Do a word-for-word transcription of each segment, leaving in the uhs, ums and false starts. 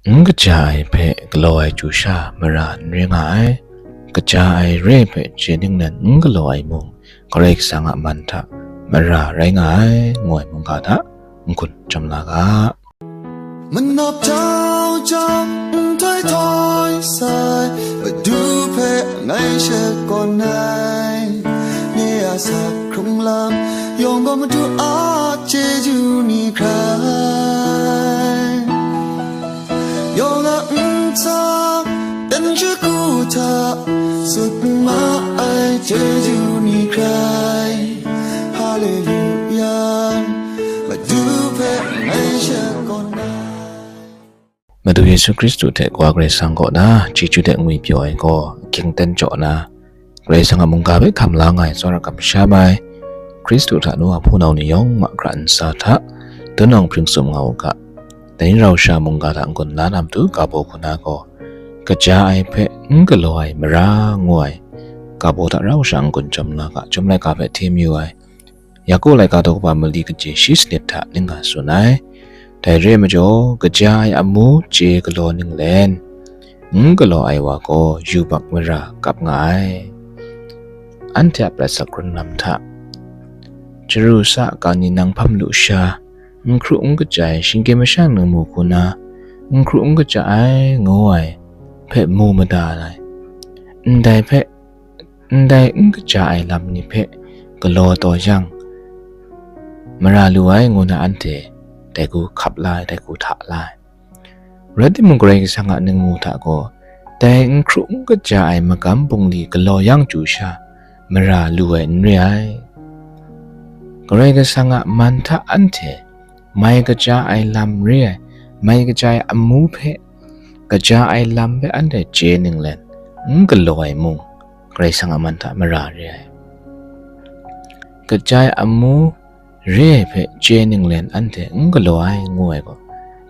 N kaja ai hpe galaw ai chyu sha mara n re nga ai, kaja ai re ai hpe chye ninglen n galaw ai mung, Karai Kasang a man hta mara rai nga ai, ngu ai mungga hta n-gun chyam la ga. Manawp jau jau, nhtoi htoi sai, Madu hpe ngai shakawn ai. Nye a asak hkrung lam yawng gaw Madu a chyeju ni hkrai. Yawng a ntsa, dan shagu hta, sut ma ai chyeju ni hkrai. Haleluya, Madu hpe ngai shakawn ai. Madu Yesu Hkristu hte Wa Karai Kasang kaw na chyeju de ngwi pyaw ai gaw, ahkying ten jaw na, Karai Kasang a mungga hpe hkam la nga ai tsawra kamsham ai, Hkristu hta nu a hpunau ni yawng mahkra ntsa hta, dun awng hpring sum nga u ga. Dai ni rau sha mungga hta n-gun la na matu ga baw hku na gaw, kaja ai hpe n galaw ai mara ngu ai ga baw hta rau sha n-gun chyam la ga, Chyum laika hpe hte mayu ai, Yaku laika daw kaba mali kaji shi sanit hta ning nga tsun ai. Dai re ai majaw, kaja ai amu chye galaw ninglen, n galaw ai wa gaw yubak mara kap nga ai. Anhte a prat sak run lam hta, chyaru sa kang ni nang hpam lu sha, n hkru n kaja ai shinggyim mashang nang mu hku na, n hkru n kaja ai ngu ai hpe mu mada ai. Ndai hpe, ndai n kaja ai lam ni hpe galaw taw yang, mara lu ai ngu na anhte dai hku hkap la ai, dai hku hta la ai. Rai timung, Karai Kasang a ningmu hta gaw, dai n hkru n kaja ai magam bungli galaw yang chyu sha, mara lu ai n re ai. Karai Kasang a man hta anhte mai kaja ai lam re ai, mai kaja ai amu hpe, kaja ai lam hpe anhte chye ninglen n galaw ai mung, Karai Kasang a man hta mara re ai. Kaja ai amu re ai hpe chye ninglen anhte n galaw ai, ngu ai gaw,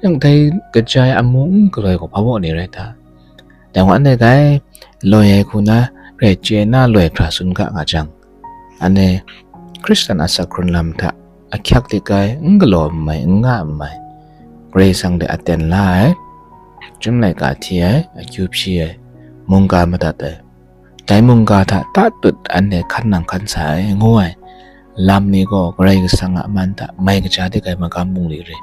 yang dai kaja ai amu n galaw ai gaw hpa baw ni rai ta? Dai gaw anhte dai loi ai hku na grai chye na loi hkra tsun ga nga jang, anhte Hkristan a asak hkrun lam hta ahkyak dik ai, n galaw n mai, n nga n mai, Karai Kasang de aten la ai, Chyum laika hti ai, akyu hpyi ai, mungga madat ai, dai mungga hta tatut anhte hkan nang hkan sa ai, ngu ai lam ni gaw Karai Kasang a man hta mai kaja dik ai magam bungli re.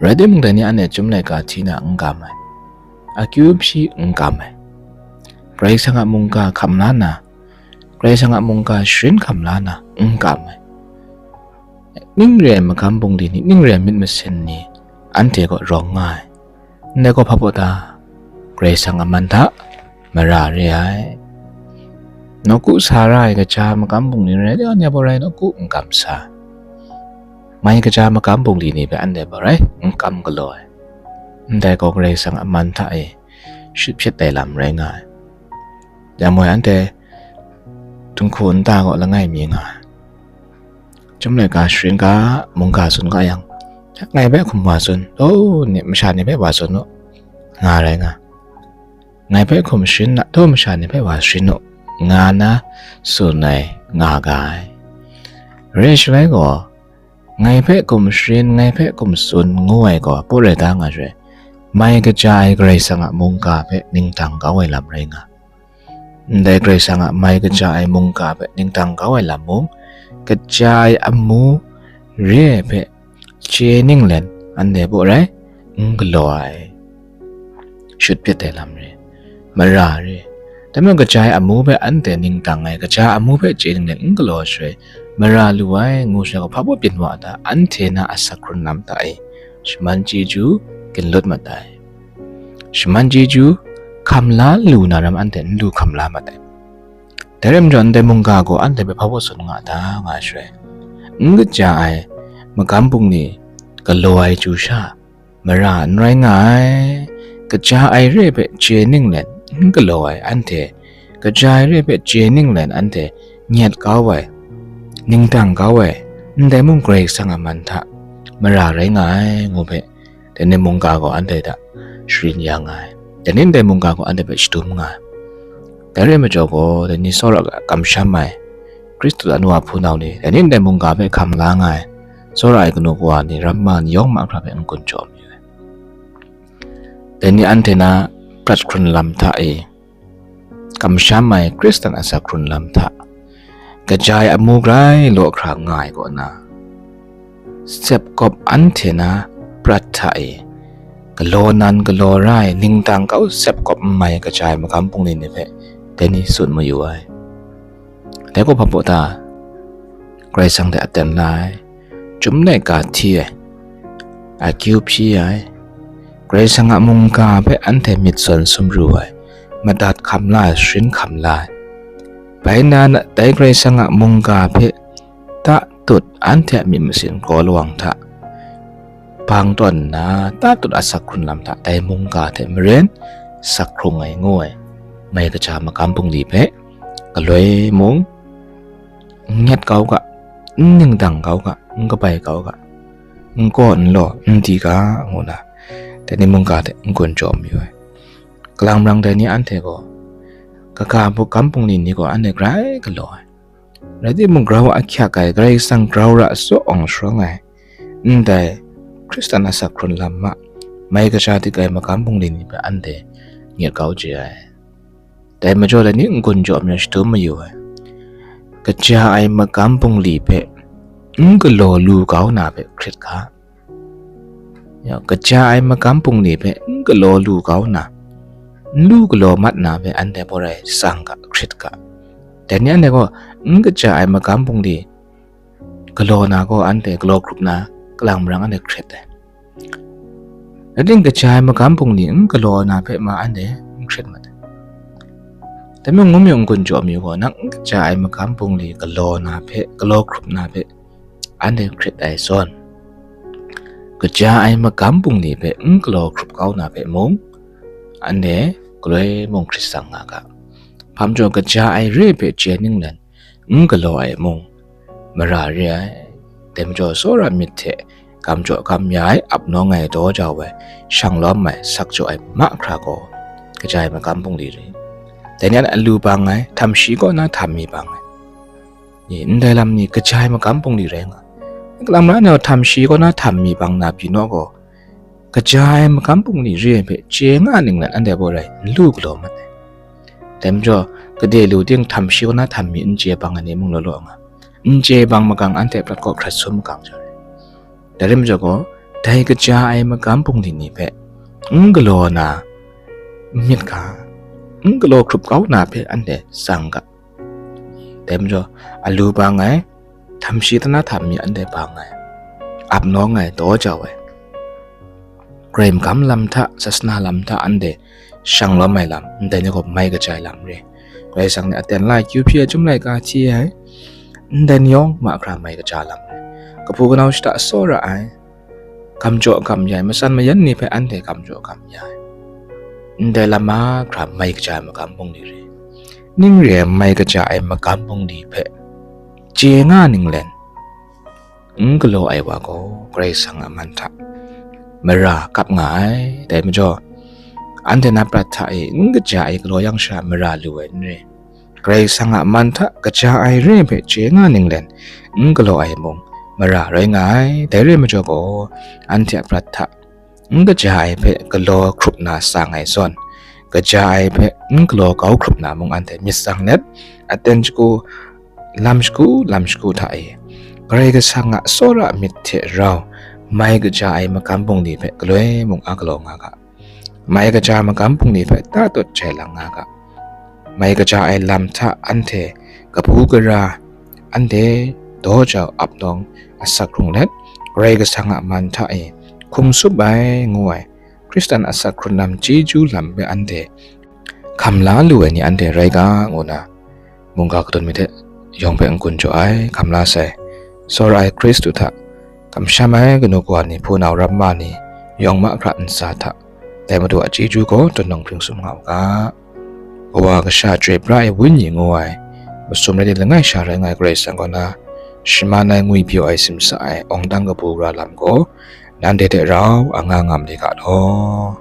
Rai timung, dai ni anhte Chyum laika hti na n kam ai, akyu hpyi n kam ai, Karai Kasang a mungga hkam la na, Karai Kasang a mungga sharin hkam la na n kam ai. Ning re ai magam bungli ni, ning re ai myit masin ni, anhte gaw rawng nga ai. Ndai gaw hpa baw ta? Karai Kasang a man hta mara re ai. Nawku sa ra ai kaja magam bungli rai, anhte gaw rai nawku n kam sa. Mai kaja magam bungli ni hpe anhte gaw rai n kam galaw ai. Ndai gaw Karai Kasang a man hta e shut hpyit ai lam rai nga ai. Dai mung anhte dinghku nta gaw langai mi nga ai. Chyum laika sharin ga, mungga tsun ga yang, ngai hpe hkum wa tsun, daw ni, masha ni hpe wa tsun u, nga rai nga. Ngai hpe hkum sharin na, daw masha ni hpe wa sharin u, nga na tsun ai nga ga ai. Re shaloi gaw, ngai hpe hkum sharin, ngai hpe hkum tsun ngu ai gaw, hpaw rai da nga shaloi, mai kaja ai Karai Kasang a mungga hpe ningdang kau ai lam rai nga. Ndai Karai Kasang a mai kaja ai mungga hpe ningdang kau ai lam mung, kaja ai amu re ai hpe chye ninglen anhte hpaw rai n galaw ai. Shut hpyit ai lam re, mara re. Dai majaw kaja ai amu hpe anhte ningdang ai, kaja amu hpe chye ninglen n galaw ai shaloi, mara lu ai ngu shaloi, hpa baw byin wa ta? Anhte na asak hkrun lam hta e shaman chyeju ginlut mat ai. Shaman chyeju hkam la lu na ram anhte n lu hkam la mat ai. Dai rai majaw, ndai mungga gaw anhte hpe hpa baw tsun nga ta nga shaloi, n kaja ai magam bungli galaw ai chyu sha, mara n rai nga ai. Kaja ai re ai hpe chye ninglen n galaw ai anhte, kaja ai re ai hpe chye ninglen anhte nyet kau ai, ningdang kau ai, ndai mung Karai Kasang a man hta mara rai nga ai, ngu hpe, dai ni mungga gaw anhte hta sharin ya nga ai. Dai ni ndai mungga gaw anhte hpe shadum nga ai. Dai rai majaw gaw, dai ni tsawra kamsham ai, Hkristu a nu a hpunau ni, dai ni ndai mungga hpe hkam la nga ai, tsawra ai kanu kawa ni, ramma ni yawng mahkra hpe n-gun jaw mayu ai. Dai ni anhte na prat hkrun lam hta e, kamsham ai Hkristan asak hkrun lam hta, kaja ai amu grai law hkra nga ai kaw na, sepkawp anhte na prat hta e, galaw nan galaw ra ai, ningdang kau sepkawp n mai kaja ai magam bungli ni hpe dai ni tsun mayu ai. Dai gaw hpa baw ta, Karai Kasang hte aten la ai, chyum laika hti ai, akyu hpyi ai, Karai Kasang a mungga hpe anhte myit zawn sumru ai, madat hkam la ai, sharin hkam la ai. Bai nna, dai Karai Kasang a mungga hpe tatut anhte a myit masin gaw lawang hta bang tawn nna, tatut asak hkrun lam hta dai mungga hte maren sak hkrung ai ngu ai, mai kaja magam bungli hpe galoi mung n nyet kau ga, n ningdang kau ga, n kabai kau ga, n kaw n law, n di ga, ngu na, dai ni mungga hte n-gun jaw mayu ai. Kalang marang dai ni anhte gaw, kaga magam bungli ni gaw anhte grai galaw ai. Rai timung, grau ahkyak ai, Karai Kasang grau ra tsaw awng sharawng ai, ndai Hkristan asak hkrun lam ma, mai kaja dik ai magam bungli ni hpe anhte nyet kau chye ai. Dai majaw dai ni n-gun jaw mayu, shadum mayu ai. Kaja ai magam bungli hpe n galaw lu kau na hpe hkrit ga. Ya, kaja ai magam bungli hpe n galaw lu kau na, n lu galaw mat na hpe anhte baw rai tsang ga, hkrit ga. Dai ni anhte gaw n kaja ai magam bungli galaw na gaw anhte galaw hkrup na, kalang marang anhte hkrit ai. Rai tim, kaja ai magam bungli n galaw na hpe ma anhte n hkrit mat ai. Dai mung, ngu mayu n-gun jaw mayu gaw, nang n kaja ai magam bungli galaw na hpe, galaw hkrup na hpe anhte hkrit ai zawn, kaja ai magam bungli hpe n galaw hkrup kau na hpe mung, anhte galoi mung hkrit tsang nga ga. Hpa majaw, kaja ai re hpe chye ninglen n galaw ai mung, mara re ai. Dai majaw, tsawra myit hte gam jaw gam ya ai, ap nawng ai, daw jau ai, shang lawm ai, sak jaw ai mahkra gaw, kaja ai magam bungli re. Dai ni a lu bang ai, htam shi kaw na htam mi bang ai, ni, ndai lam ni kaja ai magam bungli rai nga. Kalang marang anhte gaw htam shi kaw na htam mi bang na pyi naw gaw, kaja ai magam bungli re ai hpe chye nga ninglen anhte baw rai n lu galaw mat ai. Dai majaw, gade lu ting htam shi kaw na htam mi n chye bang ai ni mung law law nga, n chye bang makang anhte prat kaw hkrat sum makang jaw ai. Dai rai majaw gaw, dai kaja ai magam bungli ni hpe n galaw na, n myit ga, n galaw hkrup kau na hpe anhte tsang ga. Dai majaw, a lu bang ai, htam shi kaw na htam mi anhte bang ai, ap nawng ai, daw jau ai, Karai magam lam hta, sasana lam hta anhte shang lawm ai lam, ndai ni gaw mai kaja ai lam re. Karai Kasang ni aten la ai, kyu hpyi ai, chyum laika hti ai, ndai ni yawng mahkra mai kaja lam re. Kabu kanau shada tsawra ai, gam jaw gam ya ai, matsan mayan ni hpe anhte gam jaw gam ya ai, ndai lam mahkra mai kaja ai magam bungli re. Ning re ai mai kaja ai magam bungli hpe chye nga ninglen n galaw ai wa gaw, Karai Kasang a man hta mara kap nga ai. Dai majaw, anhte na prat hta e n kaja ai galaw yang sha mara lu ai n re. Karai Kasang a man hta kaja ai re ai hpe chye nga ninglen n galaw ai mung, mara rai nga ai. Dai re majaw gaw, anhte a prat hta n kaja ai hpe galaw hkrup na tsang ai zawn, kaja ai hpe n galaw kau hkrup na mung anhte myit tsang let, aten shagu, lam shagu, lam shagu hta e, Karai Kasang a tsawra myit hte rau mai kaja ai magam bungli hpe galoi mung a galaw nga ga. Mai kaja magam bungli hpe tatut jai lang nga ga. Mai kaja ai lam hta anhte kabu gara, anhte daw jau ap nawng asak hkrung let, Karai Kasang a man hta e hkum tsup ai ngu ai, Hkristan asak hkrun lam chyeju lam hpe anhte hkam la lu ai ni anhte rai ga, ngu na mungga kadun mi hte yawng hpe n-gun jaw ai, hkam la sai. Tsawra ai Hkristu hta kamsham ai kanu kawa ni, hpunau ramma ni, yawng mahkra ntsa hta, dai Madu a chyeju gaw tun nawng hpring sum nga u ga. Kawa, Kasha, Chyoi Pra ai Wenyi ngu ai, masum rai ni langai sha rai nga ai Karai Kasang kaw na, shaman ai, ngwipyaw ai, simsa ai, awng dang kabu gara lam gaw, nanhte hte rau a nga nga ma li ga law.